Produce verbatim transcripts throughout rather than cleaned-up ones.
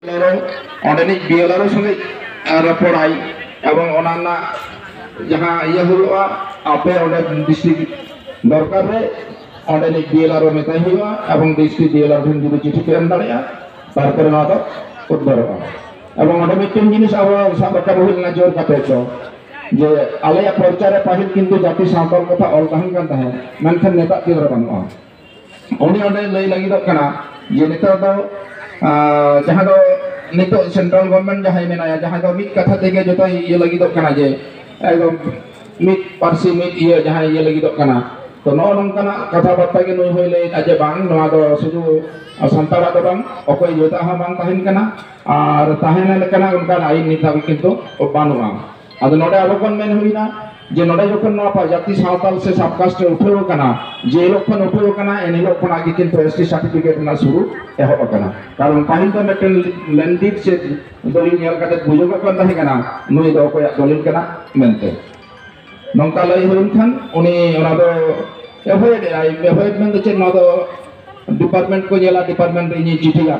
ᱚᱸᱰᱮᱱᱤᱡ B L ᱟᱨ ᱳ ᱥᱚᱸᱜᱮ ᱨᱚᱯᱚᱲᱟᱭ, ᱮᱵᱚᱝ ᱚᱱᱟ ᱨᱮᱱᱟᱜ ᱡᱟᱦᱟᱸ ᱤᱭᱟᱹ ᱦᱩᱭᱩᱜᱼᱟ, ᱟᱯᱮ ᱚᱸᱰᱮ ᱰᱤᱥᱴᱨᱤᱠᱴ ᱫᱚᱨᱠᱟᱨ ᱨᱮ ᱚᱸᱰᱮᱱᱤᱡ ᱵᱤ ᱮᱞ ᱟᱨ ᱳ ᱢᱮᱛᱟᱭ ᱦᱩᱭᱩᱜᱼᱟ, ᱮᱵᱚᱝ ᱰᱤᱥᱴᱨᱤᱠᱴ ᱵᱤ ᱮᱞ ᱟᱨ ᱳ ᱴᱷᱮᱱ ᱡᱩᱫᱤ ᱪᱤᱴᱷᱤ ᱯᱮ ᱮᱢ ᱫᱟᱲᱮᱭᱟᱜᱼᱟ, ᱛᱟᱨᱯᱚᱨᱮ ᱱᱚᱣᱟ ᱫᱚ ᱩᱫᱽᱫᱷᱟᱨᱚᱜᱼᱟ᱾ ᱮᱵᱚᱝ ᱚᱸᱰᱮ ᱢᱤᱫᱴᱮᱱ ᱡᱤᱱᱤᱥ ᱟᱵᱚ ᱥᱟᱵ ᱨᱟᱠᱟᱵ ᱦᱩᱭ ᱞᱮᱱᱟ ᱡᱳᱨ ᱠᱟᱛᱮ ᱫᱚ, ᱡᱮ ᱟᱞᱮᱭᱟᱜ ᱯᱚᱨᱪᱟ ᱨᱮ ᱯᱟᱹᱦᱤᱞ ᱠᱤᱱᱛᱩ ᱡᱟᱹᱛᱤ ᱥᱟᱶᱛᱟᱞ ᱠᱟᱛᱷᱟ ᱚᱞ ᱛᱟᱦᱮᱱ ᱠᱟᱱ ᱛᱟᱦᱮᱸᱫ, ᱢᱮᱱᱠᱷᱟᱱ ᱱᱮᱛᱟᱨ ᱛᱤᱱ ᱨᱮ ᱵᱟᱹᱱᱩᱜᱼᱟ᱾ ᱩᱱᱤ ᱚᱸᱰᱮ ᱞᱟᱹᱭ ᱞᱟᱹᱜᱤᱫᱚᱜ ᱠᱟᱱᱟ ᱡᱮ ᱱᱮᱛᱟᱨ ᱫᱚ, ᱟᱸ, ᱡᱟᱦᱟᱸ ᱫᱚ ᱱᱤᱛᱚᱜ ᱥᱮᱱᱴᱨᱟᱞ ᱜᱚᱵᱷᱚᱨᱱᱢᱮᱱᱴ ᱡᱟᱦᱟᱸᱭ ᱢᱮᱱᱟᱭᱟ, ᱡᱟᱦᱟᱸᱭ ᱫᱚ ᱢᱤᱫ ᱠᱟᱛᱷᱟ ᱛᱮᱜᱮ ᱡᱚᱛᱚᱭ ᱤᱭᱟᱹ ᱞᱟᱹᱜᱤᱫᱚᱜ ᱠᱟᱱᱟ ᱡᱮ ᱮᱠᱫᱚᱢ ᱢᱤᱫ ᱯᱟᱹᱨᱥᱤ ᱢᱤᱫ ᱤᱭᱟᱹ ᱡᱟᱦᱟᱸᱭ ᱤᱭᱟᱹ ᱞᱟᱹᱜᱤᱫᱚᱜ ᱠᱟᱱᱟ, ᱛᱚ ᱱᱚᱜᱼᱚ ᱱᱚᱝᱠᱟᱱᱟᱜ ᱠᱟᱛᱷᱟ ᱵᱟᱨᱛᱟ ᱜᱮ ᱱᱩᱭ ᱦᱚᱸᱭ ᱞᱟᱹᱭᱮᱫᱼᱟ ᱡᱮ ᱵᱟᱝ, ᱱᱚᱣᱟ ᱫᱚ ᱥᱩᱫᱷᱩ ᱥᱟᱱᱛᱟᱲᱟᱜ ᱫᱚ ᱵᱟᱝ, ᱚᱠᱚᱭ ᱡᱟᱹᱛᱟᱜ ᱦᱚᱸ ᱵᱟᱝ ᱛᱟᱦᱮᱱ ᱠᱟᱱᱟ, ᱟᱨ ᱛᱟᱦᱮᱱ ᱞᱮᱠᱟᱱᱟᱜ ᱚᱱᱠᱟᱱ ᱟᱹᱭᱤᱱ ᱱᱤᱛ ᱫᱷᱟᱹᱵᱤᱡ ᱠᱤᱱᱛᱩ ᱵᱟᱹᱱᱩᱜᱼᱟ᱾ ᱟᱫᱚ ᱱᱚᱰᱮ ᱟᱵᱚ ᱵᱚᱱ ᱢᱮᱱ ᱦᱩᱭᱱᱟ ᱡᱮ ᱱᱚᱰᱮ ᱡᱚᱠᱷᱚᱱ ᱱᱚᱣᱟ ᱯᱟ-, ᱡᱟᱹᱛᱤ ᱥᱟᱶᱛᱟᱞ ᱥᱮ ᱥᱟᱵᱠᱟᱥᱴ ᱨᱮ ᱩᱴᱷᱟᱹᱣ ᱟᱠᱟᱱᱟ, ᱡᱮ ᱦᱤᱞᱳᱜ ᱠᱷᱚᱱ ᱩᱴᱷᱟᱹᱣ ᱟᱠᱟᱱᱟ, ᱮᱱ ᱦᱤᱞᱳᱜ ᱠᱷᱚᱱᱟᱜ ᱜᱮ ᱠᱤᱱᱛᱩ ᱮᱥ ᱴᱤ ᱥᱟᱨᱴᱤᱯᱷᱤᱠᱮᱴ ᱨᱮᱱᱟᱜ ᱥᱩᱨᱩ ᱮᱦᱚᱵ ᱟᱠᱟᱱᱟ᱾ ᱠᱟᱨᱚᱱ ᱯᱟᱹᱦᱤᱞ ᱫᱚ ᱢᱤᱫᱴᱮᱱ ᱞᱮᱱᱰᱤᱰ ᱥᱮ ᱫᱚᱞᱤᱞ ᱧᱮᱞ ᱠᱟᱛᱮ ᱵᱩᱡᱷᱟᱹᱣ ᱠᱟᱱ ᱛᱟᱦᱮᱸ ᱠᱟᱱᱟ ᱱᱩᱭ ᱫᱚ ᱚᱠᱚᱭᱟᱜ ᱫᱚᱞᱤᱞ ᱠᱟᱱᱟ ᱢᱮᱱᱛᱮ᱾ ᱱᱚᱝᱠᱟ ᱞᱟᱹᱭ ᱦᱩᱭᱮᱱ ᱠᱷᱟᱱ ᱩᱱᱤ ᱚᱱᱟ ᱫᱚ ᱮᱵᱷᱚᱭᱮᱰ ᱮᱫᱟᱭ᱾ ᱮᱵᱷᱚᱭᱮᱰ ᱢᱮᱱ ᱫᱚ ᱪᱮᱫ? ᱱᱚᱣᱟ ᱫᱚ ᱰᱤᱯᱟᱨᱴᱢᱮᱱᱴ ᱠᱚ ᱧᱮᱞᱟ, ᱰᱤᱯᱟᱨᱴᱢᱮᱱᱴ ᱨᱮ ᱤᱧᱤᱧ ᱪᱤᱴᱷᱤᱭᱟ᱾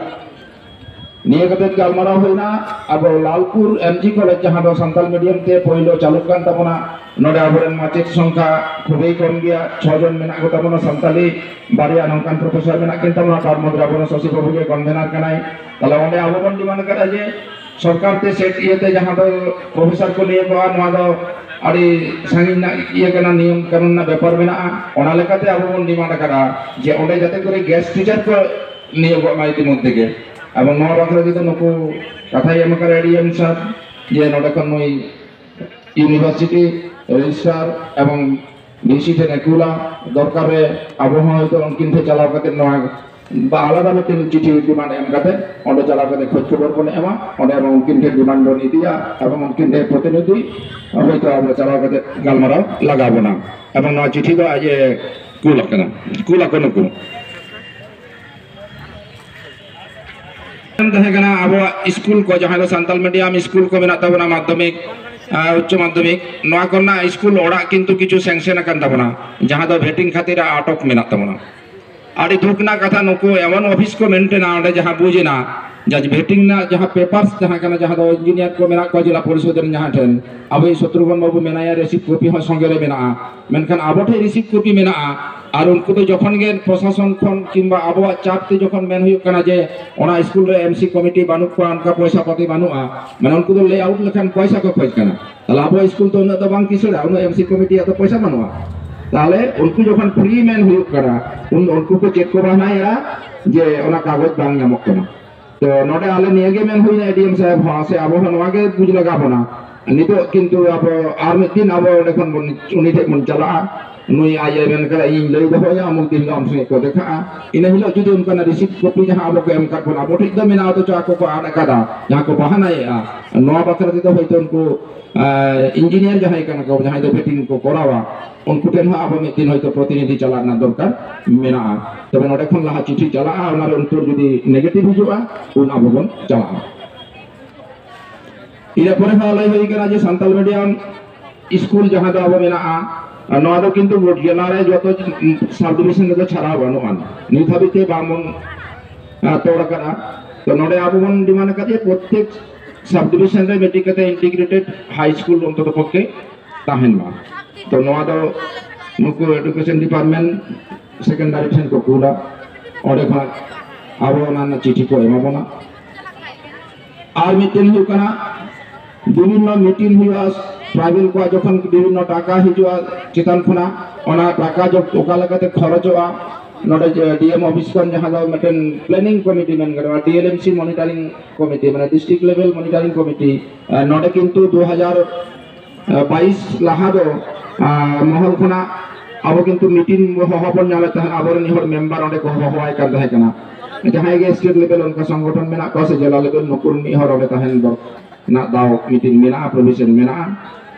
ᱱᱤᱭᱟᱹ ᱠᱟᱛᱮ ᱜᱟᱞᱢᱟᱨᱟᱣ ᱦᱩᱭᱱᱟ ᱟᱵᱚ ᱞᱟᱞᱯᱩᱨ ᱮᱢ ᱡᱤ ᱠᱚᱞᱮᱡᱽ, ᱡᱟᱦᱟᱸ ᱫᱚ ᱥᱟᱱᱛᱟᱲ ᱢᱤᱰᱤᱭᱟᱢ ᱛᱮ ᱯᱳᱭᱞᱳ ᱪᱟᱹᱞᱩᱜ ᱠᱟᱱ ᱛᱟᱵᱚᱱᱟ᱾ ᱱᱚᱰᱮ ᱟᱵᱚᱨᱮᱱ ᱢᱟᱪᱮᱫ ᱥᱚᱝᱠᱷᱟ ᱠᱷᱩᱵᱮᱭ ᱠᱚᱢ ᱜᱮᱭᱟ, ᱪᱷᱚ ᱡᱚᱱ ᱢᱮᱱᱟᱜ ᱠᱚ ᱛᱟᱵᱚᱱᱟ ᱥᱟᱱᱛᱟᱞᱤ, ᱵᱟᱨᱭᱟ ᱱᱚᱝᱠᱟᱱ ᱯᱨᱚᱯᱷᱮᱥᱚᱨ ᱢᱮᱱᱟᱜ ᱠᱤᱱ ᱛᱟᱵᱚᱱᱟ, ᱛᱟᱨ ᱢᱚᱫᱽᱫᱷᱮ ᱟᱵᱚᱨᱮᱱ ᱥᱚᱥᱤ ᱵᱟᱹᱵᱩ ᱜᱮ ᱠᱚᱱᱵᱷᱮᱱᱟᱨ ᱠᱟᱱᱟᱭ᱾ ᱛᱟᱦᱞᱮ ᱚᱸᱰᱮ ᱟᱵᱚ ᱵᱚᱱ ᱰᱤᱢᱟᱱᱰ ᱟᱠᱟᱫᱟ ᱡᱮ ᱥᱚᱨᱠᱟᱨ ᱛᱮ ᱥᱮᱴ ᱤᱭᱟᱹᱛᱮ ᱡᱟᱦᱟᱸ ᱫᱚ ᱯᱨᱚᱯᱷᱮᱥᱚᱨ ᱠᱚ ᱱᱤᱭᱳᱜᱚᱜᱼᱟ, ᱱᱚᱣᱟ ᱫᱚ ᱟᱹᱰᱤ ᱥᱟᱺᱜᱤᱧ ᱨᱮᱱᱟᱜ ᱤᱭᱟᱹ ᱠᱟᱱᱟ, ᱱᱤᱭᱚᱢ ᱠᱟᱹᱱᱩᱱ ᱨᱮᱱᱟᱜ ᱵᱮᱯᱟᱨ ᱢᱮᱱᱟᱜᱼᱟ᱾ ᱚᱱᱟ ᱞᱮᱠᱟᱛᱮ ᱟᱵᱚ ᱵᱚᱱ ᱰᱤᱢᱟᱱᱰ ᱟᱠᱟᱫᱟ ᱡᱮ ᱚᱸᱰᱮ ᱡᱟᱛᱮ ᱠᱚᱨᱮ ᱜᱮᱥᱴ ᱴᱤᱪᱟᱨ ᱠᱚ ᱱᱤᱭᱳᱜᱚᱜ ᱢᱟ ᱤᱛᱤᱢᱚᱫᱽᱫᱷᱮ ᱜᱮ᱾ ᱮᱵᱚᱝ ᱱᱚᱣᱟ ᱵᱟᱠᱷᱨᱟ ᱛᱮᱫᱚ ᱱᱩᱠᱩ ᱠᱟᱛᱷᱟᱭ ᱮᱢ ᱟᱠᱟᱫᱟ ᱮ ᱰᱤ ᱮᱢ ᱥᱟᱨ, ᱡᱮ ᱱᱚᱰᱮ ᱠᱷᱚᱱ ᱱᱩᱭ ᱤᱭᱩᱱᱤᱵᱷᱟᱨᱥᱤᱴᱤ ᱨᱮᱡᱤᱥᱴᱨᱟᱨ ᱮᱵᱚᱝ ᱰᱤ ᱥᱤ ᱴᱷᱮᱱ ᱮ ᱠᱩᱞᱟ᱾ ᱫᱚᱨᱠᱟᱨ ᱨᱮ ᱟᱵᱚ ᱦᱚᱸ ᱦᱚᱭᱛᱳ ᱩᱱᱠᱤᱱ ᱴᱷᱮᱱ ᱪᱟᱞᱟᱣ ᱠᱟᱛᱮ ᱱᱚᱣᱟ ᱵᱟ ᱟᱞᱟᱫᱟ ᱢᱤᱫᱴᱮᱱ ᱪᱤᱴᱷᱤ ᱰᱤᱢᱟᱱᱰ ᱮᱢ ᱠᱟᱛᱮ ᱚᱸᱰᱮ ᱪᱟᱞᱟᱣ ᱠᱟᱛᱮ ᱠᱷᱳᱡᱽ ᱠᱷᱚᱵᱚᱨ ᱵᱚᱱ ᱮᱢᱟ, ᱚᱸᱰᱮ ᱮᱵᱚᱝ ᱩᱱᱠᱤᱱ ᱴᱷᱮᱱ ᱰᱤᱢᱟᱱᱰ ᱵᱚᱱ ᱤᱫᱤᱭᱟ ᱮᱵᱚᱝ ᱩᱱᱠᱤᱱ ᱴᱷᱮᱱ ᱯᱨᱚᱛᱤᱱᱤᱫᱷᱤ ᱦᱚᱭᱛᱳ ᱟᱵᱚ ᱪᱟᱞᱟᱣ ᱠᱟᱛᱮ ᱜᱟᱞᱢᱟᱨᱟᱣ ᱞᱟᱜᱟᱣ ᱵᱚᱱᱟ᱾ ᱮᱵᱚᱝ ᱱᱚᱣᱟ ᱪᱤᱴᱷᱤ ᱫᱚ ᱟᱡ ᱮ ᱠᱩᱞ ᱟᱠᱟᱱᱟ, ᱠᱩᱞ ᱟᱠᱚ ᱱᱩᱠᱩ᱾ ᱛᱟᱦᱮᱸ ᱠᱟᱱᱟ ᱟᱵᱚᱣᱟᱜ ᱥᱠᱩᱞ ᱠᱚ, ᱡᱟᱦᱟᱸ ᱫᱚ ᱥᱟᱱᱛᱟᱲ ᱢᱤᱰᱤᱭᱟᱢ ᱥᱠᱩᱞ ᱠᱚ ᱢᱮᱱᱟᱜ ᱛᱟᱵᱚᱱᱟ, ᱢᱟᱫᱽᱫᱷᱚᱢᱤᱠ, ᱟᱨ ᱩᱪᱪᱚ ᱢᱟᱫᱽᱫᱷᱚᱢᱤᱠ, ᱱᱚᱣᱟ ᱠᱚᱨᱮᱱᱟᱜ ᱥᱠᱩᱞ ᱚᱲᱟᱜ ᱠᱤᱱᱛᱩ ᱠᱤᱪᱷᱩ ᱥᱮᱝᱥᱮᱱ ᱟᱠᱟᱱ ᱛᱟᱵᱚᱱᱟ, ᱡᱟᱦᱟᱸ ᱫᱚ ᱵᱷᱮᱴᱤᱝ ᱠᱷᱟᱹᱛᱤᱨ ᱟᱴᱚᱠ ᱢᱮᱱᱟᱜ ᱛᱟᱵᱚᱱᱟ᱾ ᱟᱹᱰᱤ ᱫᱩᱠ ᱨᱮᱱᱟᱜ ᱠᱟᱛᱷᱟ, ᱱᱩᱠᱩ ᱮᱢᱚᱱ ᱚᱯᱷᱤᱥ ᱠᱚ ᱢᱮᱱᱴᱮᱱᱟ, ᱚᱸᱰᱮ ᱡᱟᱦᱟᱸ ᱵᱩᱡᱽ ᱮᱱᱟ ᱡᱟᱦᱟᱸ ᱵᱷᱮᱴᱤᱝ ᱨᱮᱱᱟᱜ ᱡᱟᱦᱟᱸ ᱯᱮᱯᱟᱨᱥ ᱛᱟᱦᱮᱸ ᱠᱟᱱᱟ, ᱡᱟᱦᱟᱸ ᱫᱚ ᱤᱧᱡᱤᱱᱤᱭᱟᱨ ᱠᱚ ᱢᱮᱱᱟᱜ ᱠᱚᱣᱟ ᱡᱮᱞᱟ ᱯᱚᱨᱤᱥᱚᱫ ᱨᱮᱱ, ᱡᱟᱦᱟᱸ ᱴᱷᱮᱱ ᱟᱵᱚᱭᱤᱡ ᱥᱚᱛᱨᱩᱜᱷᱚᱱ ᱵᱟᱹᱵᱩ ᱢᱮᱱᱟᱭᱟ, ᱨᱤᱥᱤᱵᱷ ᱠᱚᱯᱤ ᱦᱚᱸ ᱥᱚᱸᱜᱮ ᱨᱮ ᱢᱮᱱᱟᱜᱼᱟ, ᱢᱮᱱᱠᱷᱟᱱ ᱟᱵᱚ ᱴᱷᱮᱱ ᱨᱤᱥᱤᱵᱷ ᱠᱚᱯᱤ ᱢᱮᱱᱟᱜᱼᱟ᱾ ᱟᱨ ᱩᱱᱠᱩ ᱫᱚ ᱡᱚᱠᱷᱚᱱ ᱜᱮ ᱯᱨᱚᱥᱟᱥᱚᱱ ᱠᱷᱚᱱ ᱠᱤᱝᱵᱟ ᱟᱵᱚᱣᱟᱜ ᱪᱟᱯ ᱛᱮ ᱡᱚᱠᱷᱚᱱ ᱢᱮᱱ ᱦᱩᱭᱩᱜ ᱠᱟᱱᱟ ᱡᱮ ᱚᱱᱟ ᱥᱠᱩᱞ ᱨᱮ ᱮᱢᱥᱤ ᱠᱚᱢᱤᱴᱤ ᱵᱟᱹᱱᱩᱜ ᱠᱚᱣᱟ, ᱚᱱᱠᱟ ᱯᱚᱭᱥᱟ ᱯᱟᱹᱛᱤ ᱵᱟᱹᱱᱩᱜᱼᱟ, ᱢᱟᱱᱮ ᱩᱱᱠᱩ ᱫᱚ ᱞᱮ ᱟᱣᱩᱴ ᱞᱮᱠᱷᱟᱱ ᱯᱚᱭᱥᱟ ᱠᱚ ᱠᱷᱚᱡ ᱠᱟᱱᱟ᱾ ᱛᱟᱦᱞᱮ ᱟᱵᱚᱣᱟᱜ ᱥᱠᱩᱞ ᱫᱚ ᱩᱱᱟᱹᱜ ᱫᱚ ᱵᱟᱝ ᱠᱤᱥᱟᱹᱲᱟ, ᱩᱱᱟᱹᱜ ᱮᱢᱥᱤ ᱠᱚᱢᱤᱴᱤᱭᱟᱜ ᱫᱚ ᱯᱚᱭᱥᱟ ᱵᱟᱹᱱᱩᱜᱼᱟ᱾ ᱛᱟᱦᱞᱮ ᱩᱱᱠᱩ ᱡᱚᱠᱷᱚᱱ ᱯᱷᱨᱤ ᱢᱮᱱ ᱦᱩᱭᱩᱜ ᱠᱟᱱᱟ, ᱩᱱ ᱩᱱᱠᱩ ᱠᱚ ᱪᱮᱫ ᱠᱚ ᱵᱟᱦᱱᱟᱭᱮᱫᱼᱟ ᱡᱮ ᱚᱱᱟ ᱠᱟᱜᱚᱡᱽ ᱵᱟᱝ ᱧᱟᱢᱚᱜ ᱠᱟᱱᱟ᱾ ᱛᱚ ᱱᱚᱰᱮ ᱟᱞᱮ ᱱᱤᱭᱟᱹ ᱜᱮ ᱢᱮᱱ ᱦᱩᱭᱱᱟ ᱮᱰᱤᱮᱢ ᱥᱟᱦᱮᱵᱽ ᱦᱚᱸ, ᱥᱮ ᱟᱵᱚ ᱦᱚᱸ ᱱᱚᱣᱟ ᱜᱮ ᱵᱩᱡᱽ ᱞᱟᱜᱟᱣ ᱵᱚᱱᱟ᱾ ᱱᱤᱛᱚᱜ ᱠᱤᱱᱛᱩ ᱟᱵᱚ ᱟᱨ ᱢᱤᱫ ᱫᱤᱱ ᱟᱵᱚ ᱚᱸᱰᱮ ᱠᱷᱚᱱ ᱵᱚᱱ, ᱩᱱᱤ ᱴᱷᱮᱱ ᱵᱚᱱ ᱪᱟᱞᱟᱜᱼᱟ, ᱱᱩᱭ ᱟᱡ ᱮ ᱢᱮᱱ ᱠᱟᱫᱟ ᱤᱧ ᱞᱟᱹᱭ ᱫᱚᱦᱚᱭᱟ, ᱟᱢᱩᱠ ᱫᱤᱱ ᱦᱤᱞᱳᱜ ᱟᱢ ᱥᱚᱸᱜᱮ ᱠᱚ ᱫᱮᱠᱷᱟᱜᱼᱟ᱾ ᱤᱱᱟᱹ ᱦᱤᱞᱳᱜ ᱡᱩᱫᱤ ᱚᱱᱠᱟᱱᱟᱜ ᱨᱤᱥᱤᱯᱴ ᱠᱚᱯᱤ ᱡᱟᱦᱟᱸ ᱟᱵᱚ ᱠᱚ ᱮᱢ ᱠᱟᱫ ᱵᱚᱱᱟ, ᱟᱵᱚ ᱴᱷᱮᱱ ᱫᱚ ᱢᱮᱱᱟᱜᱼᱟ, ᱚᱛᱷᱚᱪᱚ ᱟᱠᱚ ᱠᱚ ᱟᱫ ᱟᱠᱟᱫᱟ, ᱡᱟᱦᱟᱸ ᱠᱚ ᱵᱟᱦᱟᱱᱟᱭᱮᱫᱼᱟ, ᱱᱚᱣᱟ ᱵᱟᱠᱷᱨᱟ ᱛᱮᱫᱚ ᱦᱚᱭᱛᱳ ᱩᱱᱠᱩ ᱤᱧᱡᱤᱱᱤᱭᱟᱨ ᱡᱟᱦᱟᱸᱭ ᱠᱟᱱᱟ ᱠᱚ, ᱡᱟᱦᱟᱸᱭ ᱫᱚ ᱵᱷᱮᱴᱤᱝ ᱠᱚ ᱠᱚᱨᱟᱣᱟ, ᱩᱱᱠᱩ ᱴᱷᱮᱱ ᱦᱚᱸ ᱟᱵᱚ ᱢᱤᱫ ᱫᱤᱱ ᱦᱚᱭᱛᱳ ᱯᱨᱚᱛᱤᱱᱤᱫᱷᱤ ᱪᱟᱞᱟᱜ ᱨᱮᱱᱟᱜ ᱫᱚᱨᱠᱟᱨ ᱢᱮᱱᱟᱜᱼᱟ᱾ ᱛᱚᱵᱮ ᱱᱚᱰᱮ ᱠᱷᱚᱱ ᱞᱟᱦᱟ ᱪᱤᱴᱷᱤ ᱪᱟᱞᱟᱜᱼᱟ, ᱚᱱᱟᱨᱮ ᱩᱱᱠᱩ ᱡᱩᱫᱤ ᱱᱮᱜᱮᱴᱤᱵᱷ ᱦᱤᱡᱩᱜᱼᱟ, ᱩᱱ ᱟᱵᱚ ᱵᱚᱱ ᱪᱟᱞᱟᱜᱼᱟ᱾ ᱤᱱᱟᱹ ᱯᱚᱨᱮ ᱦᱚᱸ ᱞᱟᱹᱭ ᱦᱩᱭ ᱠᱟᱱᱟ ᱡᱮ ᱥᱟᱱᱛᱟᱲ ᱢᱤᱰᱤᱭᱟᱢ ᱥᱠᱩᱞ ᱡᱟᱦᱟᱸ ᱫᱚ ᱟᱵᱚ ᱢᱮᱱᱟᱜᱼᱟ, ᱱᱚᱣᱟ ᱫᱚ ᱠᱤᱱᱛᱩ ᱡᱮᱞᱟ ᱨᱮ ᱡᱚᱛᱚ ᱥᱟᱵ ᱰᱤᱵᱤᱥᱚᱱ ᱨᱮᱫᱚ ᱪᱷᱟᱲᱟᱣ ᱵᱟᱹᱱᱩᱜᱼᱟ, ᱱᱤᱛ ᱦᱟᱹᱵᱤᱡ ᱛᱮ ᱵᱟᱝᱵᱚᱱ ᱟᱸ, ᱛᱚᱲ ᱟᱠᱟᱫᱼᱟ᱾ ᱛᱚ ᱱᱚᱰᱮ ᱟᱵᱚ ᱵᱚᱱ ᱰᱤᱢᱟᱱᱰ ᱟᱠᱟᱫ ᱡᱮ ᱯᱨᱚᱛᱮᱠ ᱥᱟᱵ ᱰᱤᱵᱤᱥᱚᱱ ᱨᱮ ᱢᱤᱫᱴᱤᱡ ᱠᱟᱛᱮ ᱤᱱᱴᱤᱜᱨᱮᱴᱮᱰ ᱦᱟᱭ ᱥᱠᱩᱞ ᱚᱱᱛᱚᱛᱚ ᱯᱚᱠᱠᱷᱮ ᱛᱟᱦᱮᱱ ᱢᱟ᱾ ᱛᱚ ᱱᱚᱣᱟ ᱫᱚ ᱱᱩᱠᱩ ᱮᱰᱩᱠᱮᱥᱚᱱ ᱰᱤᱯᱟᱨᱴᱢᱮᱱᱴ ᱥᱮᱠᱨᱮᱴᱟᱨᱤ ᱴᱷᱮᱱ ᱠᱚ ᱠᱩᱞᱟ, ᱚᱸᱰᱮ ᱠᱷᱚᱱᱟᱜ ᱟᱵᱚ ᱚᱱᱟ ᱨᱮᱱᱟᱜ ᱪᱤᱴᱷᱤ ᱠᱚ ᱮᱢᱟ ᱵᱚᱱᱟ᱾ ᱟᱨ ᱢᱤᱫᱴᱮᱱ ᱦᱩᱭᱩᱜ ᱠᱟᱱᱟ, ᱵᱤᱵᱷᱤᱱᱱᱚ ᱢᱤᱴᱤᱝ ᱦᱩᱭᱩᱜᱼᱟ, ᱴᱨᱟᱭᱵᱮᱞ ᱠᱚᱣᱟᱜ ᱡᱚᱠᱷᱚᱱ ᱵᱤᱵᱷᱤᱱᱱᱚ ᱴᱟᱠᱟ ᱦᱤᱡᱩᱜᱼᱟ ᱪᱮᱛᱟᱱ ᱠᱷᱚᱱᱟᱜ, ᱚᱱᱟ ᱴᱟᱠᱟ ᱡᱚ-, ᱚᱠᱟ ᱞᱮᱠᱟᱛᱮ ᱠᱷᱚᱨᱚᱪᱚᱜᱼᱟ, ᱱᱚᱰᱮ ᱡᱮ ᱰᱤ ᱮᱢ ᱚᱯᱷᱤᱥ ᱠᱷᱚᱱ ᱡᱟᱦᱟᱸ ᱫᱚ ᱢᱤᱫᱴᱮᱱ ᱯᱞᱮᱱᱤᱝ ᱠᱚᱢᱤᱴᱤ ᱢᱮᱱ ᱜᱟᱱᱚᱜᱼᱟ, ᱰᱤ ᱮᱞ ᱮᱢ ᱥᱤ ᱢᱚᱱᱤᱴᱟᱨᱤᱝ ᱠᱚᱢᱤᱴᱤ, ᱢᱟᱱᱮ ᱰᱤᱥᱴᱨᱤᱠᱴ ᱞᱮᱵᱮᱞ ᱢᱚᱱᱤᱴᱟᱨᱤᱝ ᱠᱚᱢᱤᱴᱤ, ᱟᱨ ᱱᱚᱰᱮ ᱠᱤᱱᱛᱩ ᱫᱩ ᱦᱟᱡᱟᱨ ᱵᱟᱭᱤᱥ ᱞᱟᱦᱟ ᱫᱚ, ᱟᱨ, ᱢᱚᱦᱚᱞ ᱠᱷᱚᱱᱟᱜ ᱟᱵᱚ ᱠᱤᱱᱛᱩ ᱢᱤᱴᱤᱝ ᱦᱚᱦᱚ ᱵᱚᱱ ᱧᱟᱢᱮᱫ ᱛᱟᱦᱮᱸᱫ, ᱟᱵᱚᱨᱮᱱ ᱢᱤᱫ ᱦᱚᱲ ᱢᱮᱢᱵᱟᱨ ᱚᱸᱰᱮ ᱠᱚ ᱦᱚᱦᱚᱣᱟᱭ ᱠᱟᱱ ᱛᱟᱦᱮᱸ ᱠᱟᱱᱟ᱾ ᱡᱟᱦᱟᱸᱭ ᱜᱮ ᱥᱴᱮᱴ ᱞᱮᱵᱮᱞ ᱚᱱᱠᱟ ᱥᱚᱝᱜᱚᱴᱷᱚᱱ ᱢᱮᱱᱟᱜ ᱠᱚᱣᱟ ᱥᱮ ᱡᱮᱞᱟ ᱞᱮᱵᱮᱞ, ᱱᱩᱠᱩ ᱢᱤᱫ ᱦᱚᱲ ᱚᱸᱰᱮ ᱛᱟᱦᱮᱱ ᱫᱚ ᱨᱮᱱᱟᱜ ᱫᱟᱣ ᱢᱤᱫᱴᱤᱱ ᱢᱮᱱᱟᱜᱼᱟ, ᱯᱨᱚᱵᱷᱤᱥᱚᱱ ᱢᱮᱱᱟᱜᱼᱟ᱾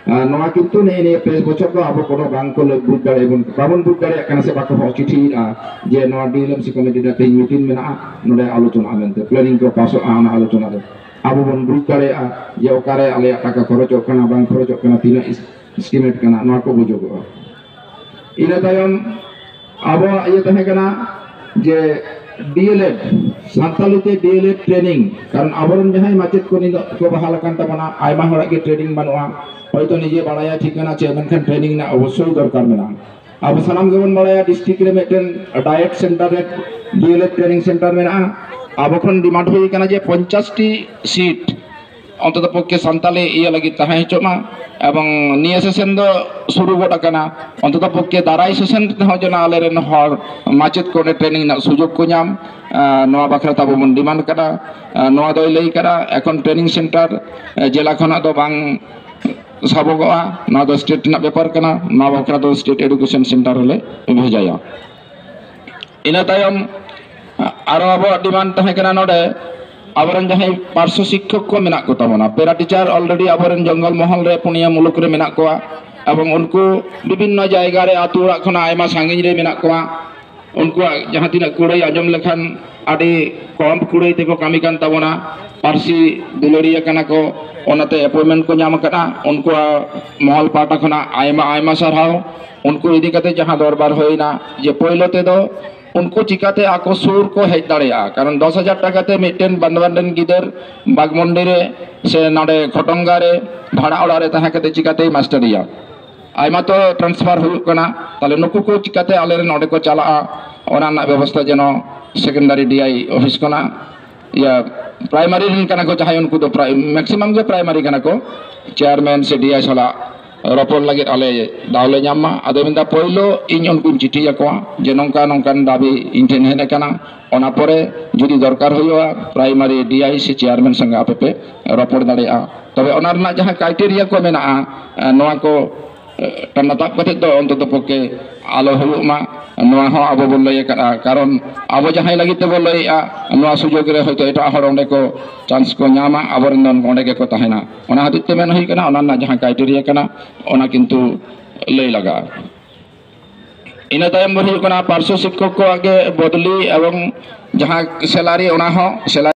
ᱟᱨ ᱱᱚᱣᱟ ᱠᱤᱱᱛᱩ ᱱᱮᱜᱼᱮ ᱱᱤᱭᱟᱹ ᱯᱮ ᱵᱚᱪᱷᱚᱨ ᱫᱚ ᱟᱵᱚ ᱠᱚᱫᱚ ᱵᱟᱝ ᱠᱚ ᱞᱟᱹ-, ᱵᱩᱡᱽ ᱫᱟᱲᱮᱭᱟᱵᱚᱱ, ᱵᱟᱵᱚᱱ ᱵᱩᱡᱽ ᱫᱟᱲᱮᱭᱟᱜ ᱠᱟᱱᱟ ᱥᱮ ᱵᱟᱠᱚ ᱦᱚᱦᱚ ᱪᱤᱴᱷᱤᱭᱮᱫᱼᱟ ᱡᱮ ᱱᱚᱣᱟ ᱰᱤ ᱮᱞ ᱮᱢ ᱥᱤ ᱠᱚᱢᱤᱴᱤ ᱨᱮ ᱛᱮᱦᱮᱧ ᱢᱤᱴᱤᱝ ᱢᱮᱱᱟᱜᱼᱟ, ᱱᱚᱰᱮ ᱟᱞᱳᱪᱚᱱᱟᱜᱼᱟ ᱢᱮᱱᱛᱮ, ᱯᱞᱮᱱᱤᱝ ᱠᱚ ᱯᱟᱥᱚᱜᱼᱟ ᱚᱱᱟ ᱟᱞᱳᱪᱚᱱᱟ ᱨᱮ᱾ ᱟᱵᱚ ᱵᱚᱱ ᱵᱩᱡᱽ ᱫᱟᱲᱮᱭᱟᱜᱼᱟ ᱡᱮ ᱚᱠᱟᱨᱮ ᱟᱞᱮᱭᱟᱜ ᱴᱟᱠᱟ ᱠᱷᱚᱨᱚᱪᱚᱜ ᱠᱟᱱᱟ, ᱵᱟᱝ ᱠᱷᱚᱨᱚᱪᱚᱜ ᱠᱟᱱᱟ, ᱛᱤᱱᱟᱹᱜ ᱤᱥ-, ᱮᱥᱴᱤᱢᱮᱴ ᱠᱟᱱᱟ, ᱱᱚᱣᱟ ᱠᱚ ᱵᱩᱡᱩᱜᱚᱜᱼᱟ᱾ ᱤᱱᱟᱹ ᱛᱟᱭᱚᱢ ᱟᱵᱚᱣᱟᱜ ᱤᱭᱟᱹ ᱛᱟᱦᱮᱸ ᱠᱟᱱᱟ ᱡᱮ ᱰᱤ ᱮᱞ ᱮᱰ, ᱥᱟᱱᱛᱟᱲᱤ ᱛᱮ ᱰᱤ ᱮᱞ ᱮᱰ ᱴᱨᱮᱱᱤᱝ, ᱠᱟᱨᱚᱱ ᱟᱵᱚᱨᱮᱱ ᱡᱟᱦᱟᱸᱭ ᱢᱟᱪᱮᱫ ᱠᱚ ᱱᱤᱛᱚᱜ ᱠᱚ ᱵᱟᱦᱟᱞ ᱟᱠᱟᱱ ᱛᱟᱵᱚᱱᱟ, ᱟᱭᱢᱟ ᱦᱚᱲᱟᱜ ᱜᱮ ᱴᱨᱮᱱᱤᱝ ᱵᱟᱹᱱᱩᱜᱼᱟ᱾ ᱦᱚᱭᱛᱳ ᱱᱤᱡᱮ ᱵᱟᱲᱟᱭᱟ ᱴᱷᱤᱠ ᱠᱟᱱᱟ ᱪᱮ, ᱢᱮᱱᱠᱷᱟᱱ ᱴᱨᱮᱱᱤᱝ ᱨᱮᱱᱟᱜ ᱚᱵᱚᱥᱥᱳᱭ ᱫᱚᱨᱠᱟᱨ ᱢᱮᱱᱟᱜᱼᱟ᱾ ᱟᱵᱚ ᱥᱟᱱᱟᱢ ᱜᱮᱵᱚᱱ ᱵᱟᱲᱟᱭᱟ ᱰᱤᱥᱴᱨᱤᱠᱴ ᱨᱮ ᱢᱤᱫᱴᱮᱱ ᱰᱟᱭᱮᱴ ᱥᱮᱱᱴᱟᱨ ᱨᱮ ᱰᱤ ᱮᱞ ᱮᱰ ᱴᱨᱮᱱᱤᱝ ᱥᱮᱱᱴᱟᱨ ᱢᱮᱱᱟᱜᱼᱟ᱾ ᱟᱵᱚ ᱠᱷᱚᱱ ᱰᱤᱢᱟᱱᱰ ᱦᱩᱭ ᱟᱠᱟᱱᱟ ᱡᱮ ᱯᱚᱧᱪᱟᱥ ᱴᱤ ᱥᱤᱴ ᱚᱱᱛᱚᱛᱚ ᱯᱚᱠᱠᱷᱮ ᱥᱟᱱᱛᱟᱞᱤ ᱤᱭᱟᱹ ᱞᱟᱹᱜᱤᱫ ᱛᱟᱦᱮᱸ ᱦᱚᱪᱚᱜ ᱢᱟ᱾ ᱮᱵᱚᱝ ᱱᱤᱭᱟᱹ ᱥᱮᱥᱚᱱ ᱫᱚ ᱥᱩᱨᱩ ᱜᱚᱫ ᱟᱠᱟᱱᱟ, ᱚᱱᱛᱚᱛᱚ ᱯᱚᱠᱠᱷᱮ ᱫᱟᱨᱟᱭ ᱥᱮᱥᱚᱱ ᱛᱮᱦᱚᱸ ᱡᱮᱱᱚ ᱟᱞᱮᱨᱮᱱ ᱦᱚᱲ ᱢᱟᱪᱮᱫ ᱠᱚ ᱚᱸᱰᱮ ᱴᱨᱮᱱᱤᱝ ᱨᱮᱱᱟᱜ ᱥᱩᱡᱳᱜᱽ ᱠᱚ ᱧᱟᱢ, ᱟᱸ, ᱱᱚᱣᱟ ᱵᱟᱠᱷᱨᱟ ᱛᱮ ᱟᱵᱚ ᱵᱚᱱ ᱰᱤᱢᱟᱱᱰ ᱠᱟᱫᱟ᱾ ᱟᱸ, ᱱᱚᱣᱟ ᱫᱚᱭ ᱞᱟᱹᱭ ᱠᱟᱫᱟ ᱮᱠᱷᱚᱱ ᱴᱨᱮᱱᱤᱝ ᱥᱮᱱᱴᱟᱨ, ᱟᱸ, ᱡᱮᱞᱟ ᱠᱷᱚᱱᱟᱜ ᱫᱚ ᱵᱟᱝ ᱥᱟᱵᱚᱜᱚᱜᱼᱟ, ᱱᱚᱣᱟ ᱫᱚ ᱥᱴᱮᱴ ᱨᱮᱱᱟᱜ ᱵᱮᱯᱟᱨ ᱠᱟᱱᱟ, ᱱᱚᱣᱟ ᱵᱟᱠᱷᱨᱟ ᱫᱚ ᱥᱴᱮᱴ ᱮᱰᱩᱠᱮᱥᱚᱱ ᱥᱮᱱᱴᱟᱨ ᱨᱮᱞᱮ ᱵᱷᱮᱡᱟᱭᱟ᱾ ᱤᱱᱟᱹ ᱛᱟᱭᱚᱢ ᱟᱨᱚ ᱟᱵᱚᱣᱟᱜ ᱰᱤᱢᱟᱱᱰ ᱛᱟᱦᱮᱸ ᱠᱟᱱᱟ ᱱᱚᱰᱮ ᱟᱵᱚᱨᱮᱱ ᱡᱟᱦᱟᱸᱭ ᱯᱟᱨᱥᱚ ᱥᱤᱠᱠᱷᱚᱠ ᱠᱚ ᱢᱮᱱᱟᱜ ᱠᱚ ᱛᱟᱵᱚᱱᱟ, ᱯᱮᱨᱟ ᱴᱤᱪᱟᱨ ᱚᱞᱨᱮᱰᱤ ᱟᱵᱚᱨᱮᱱ ᱡᱚᱝᱜᱚᱞ ᱢᱚᱦᱚᱞ ᱨᱮ ᱯᱩᱱᱭᱟᱹ ᱢᱩᱞᱩᱠ ᱨᱮ ᱢᱮᱱᱟᱜ ᱠᱚᱣᱟ, ᱮᱵᱚᱝ ᱩᱱᱠᱩ ᱵᱤᱵᱷᱤᱱᱱᱚ ᱡᱟᱭᱜᱟ ᱨᱮ ᱟᱹᱛᱩ ᱚᱲᱟᱜ ᱠᱷᱚᱱᱟᱜ ᱟᱭᱢᱟ ᱥᱟᱺᱜᱤᱧ ᱨᱮ ᱢᱮᱱᱟᱜ ᱠᱚᱣᱟ᱾ ᱩᱱᱠᱩᱣᱟᱜ ᱡᱟᱦᱟᱸ ᱛᱤᱱᱟᱹᱜ ᱠᱩᱲᱟᱹᱭ ᱟᱸᱡᱚᱢ ᱞᱮᱠᱷᱟᱱ ᱟᱹᱰᱤ ᱠᱚᱢ ᱠᱩᱲᱟᱹᱭ ᱛᱮᱠᱚ ᱠᱟᱹᱢᱤ ᱠᱟᱱ ᱛᱟᱵᱚᱱᱟ, ᱯᱟᱹᱨᱥᱤ ᱫᱩᱞᱟᱹᱲᱤᱭᱟᱹ ᱠᱟᱱᱟ ᱠᱚ, ᱚᱱᱟᱛᱮ ᱮᱯᱚᱭᱮᱱᱴᱢᱮᱱᱴ ᱠᱚ ᱧᱟᱢ ᱟᱠᱟᱫᱼᱟ᱾ ᱩᱱᱠᱩᱣᱟᱜ ᱢᱚᱦᱚᱞ ᱯᱟᱦᱴᱟ ᱠᱷᱚᱱᱟᱜ ᱟᱭᱢᱟ ᱟᱭᱢᱟ ᱥᱟᱨᱦᱟᱣ᱾ ᱩᱱᱠᱩ ᱤᱫᱤ ᱠᱟᱛᱮ ᱡᱟᱦᱟᱸ ᱫᱚᱨᱵᱟᱨ ᱦᱩᱭᱱᱟ ᱡᱮ ᱯᱳᱭᱞᱳ ᱛᱮᱫᱚ ᱩᱱᱠᱩ ᱪᱤᱠᱟᱛᱮ ᱟᱠᱚ ᱥᱩᱨ ᱠᱚ ᱦᱮᱡ ᱫᱟᱲᱮᱭᱟᱜᱼᱟ, ᱠᱟᱨᱚᱱ ᱫᱚᱥ ᱦᱟᱡᱟᱨ ᱴᱟᱠᱟ ᱛᱮ ᱢᱤᱫᱴᱮᱱ ᱵᱟᱸᱫᱷᱣᱟᱱ ᱨᱮᱱ ᱜᱤᱫᱟᱹᱨ ᱵᱟᱜᱽᱢᱩᱱᱰᱤ ᱨᱮ ᱥᱮ ᱱᱚᱰᱮ ᱠᱷᱚᱴᱚᱝᱜᱟ ᱨᱮ ᱵᱷᱟᱲᱟ ᱚᱲᱟᱜ ᱨᱮ ᱛᱟᱦᱮᱸ ᱠᱟᱛᱮ ᱪᱤᱠᱟᱛᱮᱭ ᱢᱟᱥᱴᱟᱨᱤᱭᱟ? ᱟᱭᱢᱟ ᱛᱚ ᱴᱨᱟᱱᱥᱯᱷᱟᱨ ᱦᱩᱭᱩᱜ ᱠᱟᱱᱟ, ᱛᱟᱦᱞᱮ ᱱᱩᱠᱩ ᱠᱚ ᱪᱤᱠᱟᱛᱮ ᱟᱞᱮ ᱨᱮᱱ ᱚᱸᱰᱮ ᱠᱚ ᱪᱟᱞᱟᱜᱼᱟ? ᱚᱱᱟ ᱨᱮᱱᱟᱜ ᱵᱮᱵᱚᱥᱛᱷᱟ ᱡᱮᱱᱚ ᱥᱮᱠᱮᱱᱰᱟᱨᱤ ᱰᱤ ᱟᱭ ᱚᱯᱷᱤᱥ ᱠᱷᱚᱱᱟᱜ, ᱤᱭᱟᱹ, ᱯᱨᱟᱭᱢᱟᱨᱤ ᱨᱮᱱ ᱠᱟᱱᱟ ᱠᱚ ᱡᱟᱦᱟᱸᱭ, ᱩᱱᱠᱩ ᱫᱚ ᱯᱨᱟᱭ-, ᱢᱮᱠᱥᱤᱢᱟᱢ ᱜᱮ ᱯᱨᱟᱭᱢᱟᱨᱤ ᱠᱟᱱᱟ ᱠᱚ, ᱪᱮᱭᱟᱨᱢᱮᱱ ᱥᱮ ᱰᱤ ᱟᱭ ᱥᱟᱞᱟᱜ ᱨᱚᱯᱚᱲ ᱞᱟᱹᱜᱤᱫ ᱟᱞᱮ ᱫᱟᱣ ᱞᱮ ᱧᱟᱢ ᱢᱟ᱾ ᱟᱫᱚ ᱢᱮᱱᱫᱟ, ᱯᱳᱭᱞᱳ ᱤᱧ ᱩᱱᱠᱩᱧ ᱪᱤᱴᱷᱤ ᱟᱠᱚᱣᱟ ᱡᱮ ᱱᱚᱝᱠᱟ ᱱᱚᱝᱠᱟᱱ ᱫᱟᱹᱵᱤ ᱤᱧ ᱴᱷᱮᱱ ᱦᱮᱡ ᱟᱠᱟᱱᱟ, ᱚᱱᱟ ᱯᱚᱨᱮ ᱡᱩᱫᱤ ᱫᱚᱨᱠᱟᱨ ᱦᱩᱭᱩᱜᱼᱟ ᱯᱨᱟᱭᱢᱟᱨᱤ ᱰᱤ ᱟᱭ ᱥᱮ ᱪᱮᱭᱟᱨᱢᱮᱱ ᱥᱚᱸᱜᱮ ᱟᱯᱮ ᱯᱮ ᱨᱚᱯᱚᱲ ᱫᱟᱲᱮᱭᱟᱜᱼᱟ᱾ ᱛᱚᱵᱮ ᱚᱱᱟ ᱨᱮᱱᱟᱜ ᱡᱟᱦᱟᱸ ᱠᱨᱟᱭᱴᱮᱨᱤᱭᱟ ᱠᱚ ᱢᱮᱱᱟᱜᱼᱟ, ᱮ, ᱱᱚᱣᱟ ᱠᱚ, ᱮ, ᱴᱟᱱᱟ ᱛᱟᱵ ᱠᱟᱛᱮ ᱫᱚ ᱚᱱᱛᱚᱛᱚ ᱯᱚᱠᱠᱷᱮ ᱟᱞᱚ ᱦᱩᱭᱩᱜ ᱢᱟ, ᱱᱚᱣᱟ ᱦᱚᱸ ᱟᱵᱚ ᱵᱚᱱ ᱞᱟᱹᱭ ᱟᱠᱟᱫᱼᱟ᱾ ᱠᱟᱨᱚᱱ ᱟᱵᱚ ᱡᱟᱦᱟᱸᱭ ᱞᱟᱹᱜᱤᱫ ᱛᱮᱵᱚᱱ ᱞᱟᱹᱭᱮᱫᱼᱟ, ᱱᱚᱣᱟ ᱥᱩᱡᱳᱜᱽ ᱨᱮ ᱦᱚᱭᱛᱳ ᱮᱴᱟᱜ ᱦᱚᱲ ᱚᱸᱰᱮ ᱠᱚ ᱪᱟᱱᱥ ᱠᱚ ᱧᱟᱢᱟ, ᱟᱵᱚᱨᱮᱱ ᱫᱚ ᱚᱸᱰᱮ ᱜᱮᱠᱚ ᱛᱟᱦᱮᱱᱟ᱾ ᱚᱱᱟ ᱦᱚᱛᱮᱡ ᱛᱮ ᱢᱮᱱ ᱦᱩᱭ ᱠᱟᱱᱟ, ᱚᱱᱟ ᱨᱮᱱᱟᱜ ᱡᱟᱦᱟᱸ ᱠᱨᱟᱭᱴᱮᱨᱤᱭᱟ ᱠᱟᱱᱟ, ᱚᱱᱟ ᱠᱤᱱᱛᱩ ᱞᱟᱹᱭ ᱞᱟᱜᱟᱜᱼᱟ᱾ ᱤᱱᱟᱹ ᱛᱟᱭᱚᱢ ᱫᱚ ᱦᱩᱭᱩᱜ ᱠᱟᱱᱟ ᱯᱟᱨᱥᱚ ᱥᱤᱠᱠᱷᱚᱠ ᱠᱚᱣᱟᱜ ᱜᱮ ᱵᱚᱫᱞᱤ ᱮᱵᱚᱝ ᱡᱟᱦᱟᱸ ᱥᱮᱞᱟᱨᱤ, ᱚᱱᱟ ᱦᱚᱸ ᱥᱮᱞᱟᱨᱤ